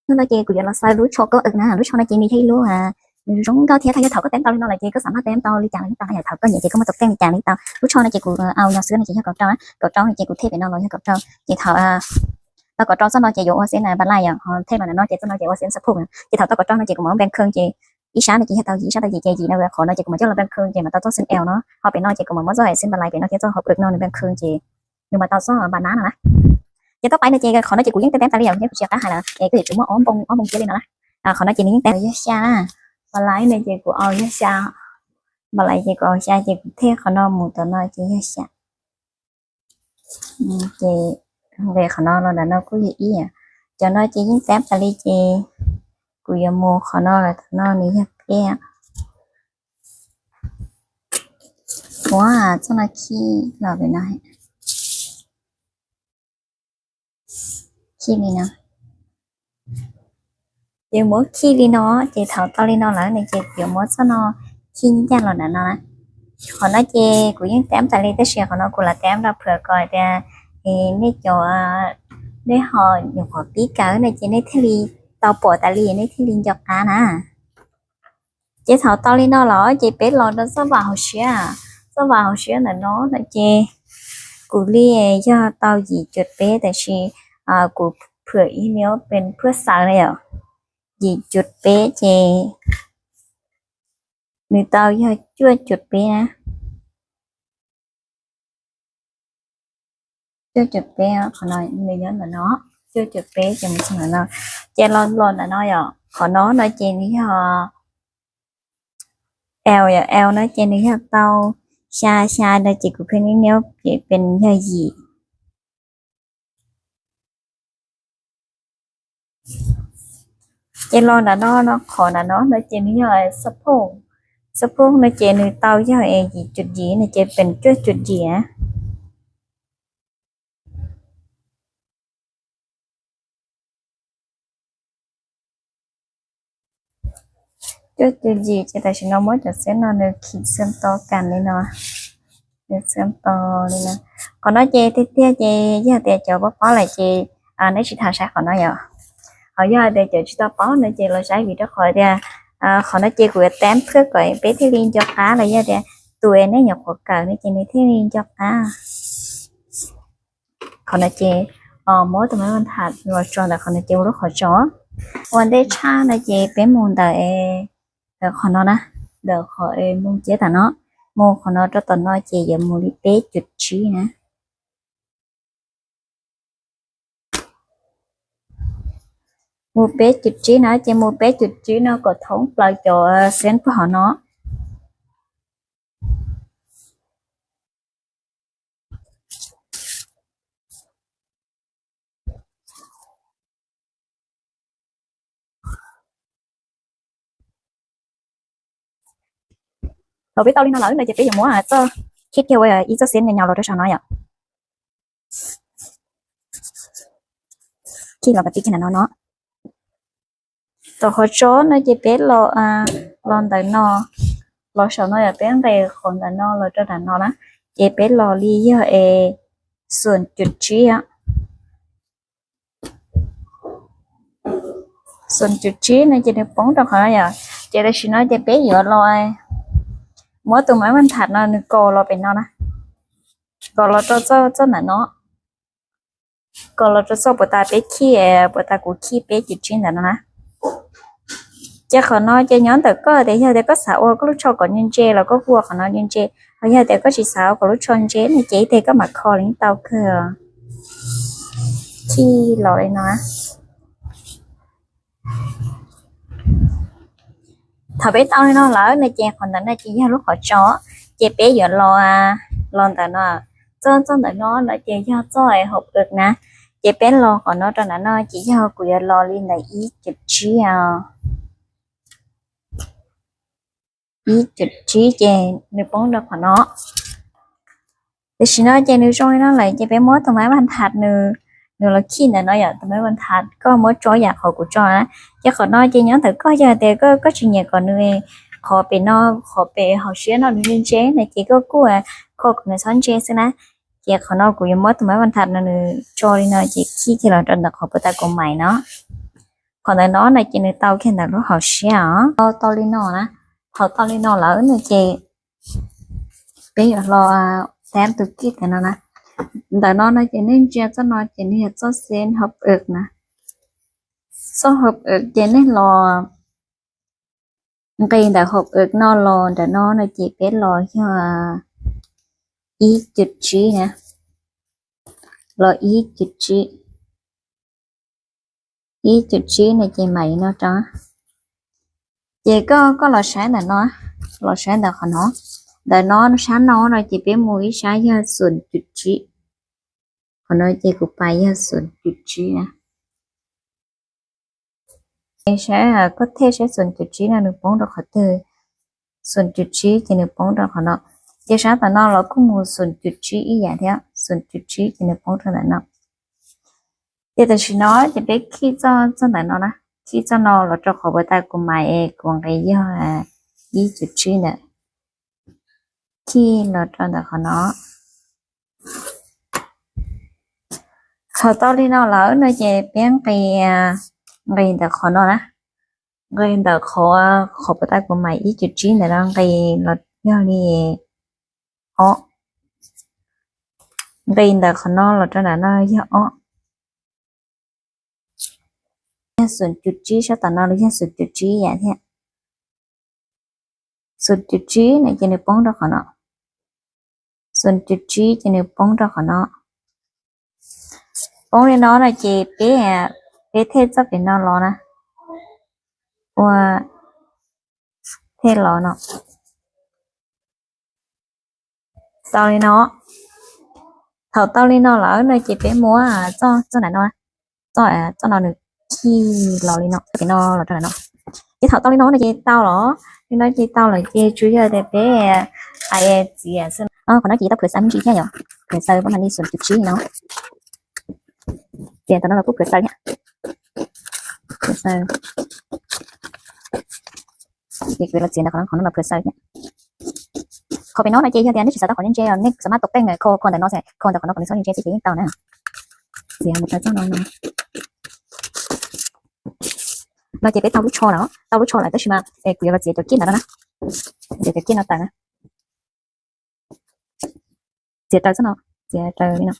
Hnub no ces kuv yuav los xaws lub tsho koob ws na. Lub tsho no ces nws yog ib lub, nws zoo nkauj thiab, yog thaum koj teeb tau li no lawm ces koj xam maj teeb tau li cas los yeej tau na, yog thaum koj nyiam ces koj muab tus teej li cas li tau. Lub tsho no ces kuv au no xwb no ces yog kaum rau na, kaum rau no ces kuv thej pem no los yog kaum rau. Ces thaum tau kaum rau txoj no ces yuav ua xeeb npaj laj yom, ho thej los ntawm no ces txoj no ces ua xeeb xab phoj. Ces thaum tau kaum rau no ces kuv mam ua npee khoo ces ib sab no ces yog tau yim, ib sab tau yim ces yim no, qhov no ces kuv mam coj los npee khoo ces mam tau txoj xeeb L no, ho pem no ces kuv mam muab txoj xeeb npaj laj pem no thiab txoj hauv ws no nws npee khoo ces nws mam tau txoj npaj nab no na. Ces tau pais no ces qhov no ces kuv yeej teeb teeb tas li yom, kuv yeej tsis qab hais lawm es koj yuav tsum muab ob npoo ob npoo kiag li no na. Qhov no ces nws yeej teeb yog xya na, npaj laj no ces kuv au yog xya, npaj laj ces kuv au xya ces kuv thej qhov no mus tom no ces yog xya. Ces nqes qhov no los nram no kuj yog ib, cov no ces yeej teeb tas li ces kuv yuav mus qhov no los tom no nws yog peb. Ua txoj no khij los pem no, khij li no. Ces muab khij li no, ces thaum tau li no lawm no ces kuv yuav muab txoj no khij ncaj los nram no na. Qhov no ces kuv yeej teeb tas li tab sis qhov no kuv lam teeb rau phwm kom tias nej cov, nej ho nyuam qhuav pib kawm no ces nej thiaj li tau pom tas li nej thiaj li nco qab na. Ces thaum tau li no lawm ces peb los rau txoj vam hauv siab, txoj vam hauv siab ntawm no no ces kuv li yog tau yim cuv peb tab sis kuv phwm ib niab pes phuaj xaws na yom, yim cuv peb ces nws tau yog cuaj cuv peb na. Cuaj cuv peb, qhov no nws nyob ntawm no, cuaj cuv peb ces mus txog ntawm no, ces los los ntawm no yom, qhov no no ces nws yog L yom, L no ces nws yog tau xya, xya no ces kuv phwm ib niab ces pes yog yim. Ces los nram no no, qhov nram no no ces nws yog xab phoj, xab phoj no ces nws tau yog es yim cuv yim no ces pes cuaj cuv yim. Cuaj cuv yim ces tam sim no muab cov xeeb no nws khij xeeb to kam li no, nws xeeb to li no. Qhov no ces tiag tiag ces yog tias cov paub paub lawm ces neb tsis tham saib qhov no yom. Ho yog tias cov tsis tau paub no ces los saib vim rau qhov tias qhov no ces kuv yuav teeb phwm kom peb thiaj li nco qab los yog tias tus es nej nyuam qhuav kawm no ces nws thiaj li nco qab. Qhov no ces muab tus maiv vaj tham los tso ntawm qhov no ces ua lub qhov tso. Ua ntej tshaj no ces peb mus ntawm qhov no na, ntawm qhov mus ciab tam no, mus qhov no rau tom no ces yuav mus li peb cuv tsib na. Mus peb cuv tsib na, ces mus peb cuv tsib no kom thoob plaws cov xeeb puag hauv no. Thaum peb tau li no lawm no ces peb yuav muab txoj khij kiag ua ib txoj xeeb nyaum los rau saum no yom. Khij los pib kiag ntawm no no. Tom qhov tso no ces peb los, los ntawm no, los saum no yom, peb nqes qhov ntawm no los rau nram no na, ces peb los li yog es xoom cuv tsib, xoom cuv tsib no ces nws poob rau qhov no yom. Ces tam sim no ces peb yuav los muab tus maiv vaj tham no nws kos los pem no na, kos los rau txoj ntawm no, kos los rau txoj puas tas peb khij, puas tas kuv khij peb cuv tsib ntawm no na. Ces qhov no ces nyob ntawm koj tias yog tias koj xav ua koj lub tsho kom ntse ntse los koj kuj ua qhov no ntse ntse, ho yog tias koj tsis xav ua koj lub tsho ntse no ces ib teg koj mam kho los yeej tau kawg. Khij los li no. Thaum peb tau li no lawm no ces qhov ntawm no ces yog lub qhov tso, ces peb yuav los, los ntawm no, txoj txoj ntawm no no ces yog txoj hauv ws na, ces peb los qhov no rau ntawm no ces yog kuv yuav los li ntawm ib cuv tsib, ib cuv tsib ces nws poob rau qhov no. Tam sim no ces nws zoo li no lawm ces peb muab tus maiv vaj tham nws, nws los khij ntawm no yom, tus maiv vaj tham koj muab tso yam qhov kuv tso na. Ces qhov no ces nyob ntawm koj, yog tias koj tsis nyiam kom nws qhov pem no, qhov pem hauv siab no nws ntse ntse no ces koj kuj kho kom nws txhob ntse xwb na. Ces qhov no kuv yuav muab tus maiv vaj tham no nws tso li no ces khij kiag los rau ntawm qhov puas tas kuv maiv no. Qhov ntawm no no ces nws tau kiag ntawm lub hauv siab os. Tau li no na, thaum tau li no lawm no ces peb yuav los tab tus kij ntawm no na. Ntawm no no ces nej ntsia txoj no ces nws yog txoj xeeb hauv pwm na. Txoj hauv pwm ces nej los nqis ntawm hauv pwm no los ntawm no no ces peb los yog ib cum tsib na, los ib cum tsib. Ib cum tsib no ces mam li no rau. Ces koj koj los saib ntawm no, los saib ntawm qhov no. Ntawm no sab no no ces peb mus ib sab yog xoom cum tsib. Qhov no ces kuv pais yog xoom cum tsib na. Saib koj thej saib xoom cum tsib no nws poob rau qhov twg. Xoom cum tsib ces nws poob rau qhov no. Ces sab tom no los kuj mus xoom cum tsib ib yam thiab, xoom cum tsib ces nws poob rau ntawm no. Ces tam sim no ces peb khij txoj txoj ntawm no na, khij txoj no los rau qhov puas tas kuv mam es kuv nqis yog ib cum tsib ntawm, khij los rau ntawm qhov no. Thaum tau li no lawm no ces peb nqis, nqis ntawm qhov no na, nqis ntawm qhov, qhov puas tas kuv mam ib cum tsib ntawm no nqis los yog li ob. Nqis ntawm qhov no los rau ntawm no yog ob. Yog xoom cum tsib sab tom no los yog xoom cum tsib yam thiab. Xoom cum tsib no ces nws poob rau qhov no. Xoom cum tsib ces nws poob rau qhov no. Poob li no no ces peb, peb thej txoj pem no los na, ua thej los no. Tau li no. Thaum tau li no lawm no ces peb muab txoj, txoj ntawm no, txoj, txoj no nws khij los li no, txoj pem no los rau ntawm no. Ces thaum tau li no no ces tau los, li no ces tau lawm ces tsuas yog tias peb hais txiav xwb. Qhov no ces tau plhuav xaws me ntsis thiab yom, plhuav xaws pab mam li xoom cum tsib no. Txiav tom no los kuj plhuav xaws thiab. Plhuav xaws. Ces kuv los txiav ntawm qhov no, qhov no los plhuav xaws thiab. Qhov pem no no ces yog tias nej tsis xav tau qhov ntse ntse los nej xam maj tus peej kho kho ntawm no, kho ntawm qhov no kom nws txhob ntse ntse ces yeej tau na. Txiav mus rau txoj no no. No ces peb tau lub tsho lawm, tau lub tsho lawm tab sis mas kuv yuav los txiav cov kij ntawm no na. Txiav cov kij no tawm na. Txiav raws xwb no, txiav raws li no.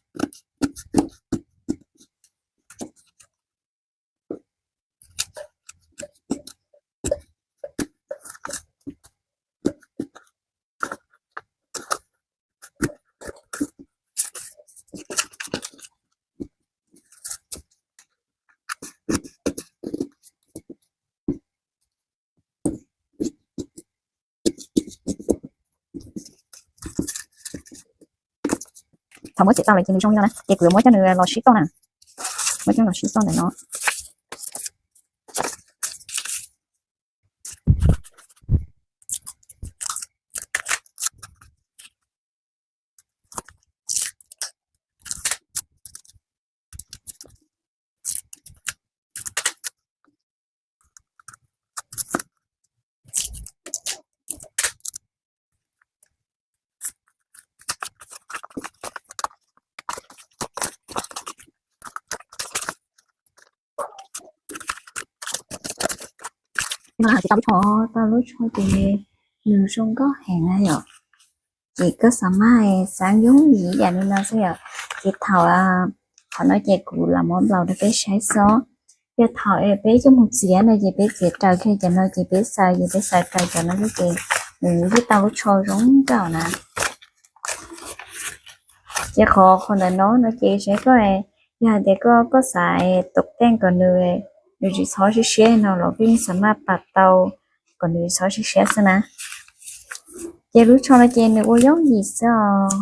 Thaum muab txiav tau lawm ces nws zoo li no na, ces kuv yuav muab coj nws los sib toj na. Muab coj los sib toj ntawm no. No tsis tau lub tsho, tau lub tsho ces nws zoo nkauj heev na yom. Ces koj xam maj xav yooj yim yam li no xwb yom. Ces thaum, qhov no ces kuv los muab nplaus rau peb saib xwb. Yog thaum peb coj mus txiav no ces peb txiav raws kiag cov no ces peb xaws, ces peb xaws raws cov no xwb ces nws yeej tau lub tsho zoo nkauj na. Ces qhov, qhov ntawm no no ces saib koj, yog hais tias koj, koj xav tus peej kom nws, nws tsis txhob siab siab no los koj yeej xam maj pam tau kom nws tsis txhob siab siab xwb na. Ces lub tsho no ces nws ua yooj yim xwb os.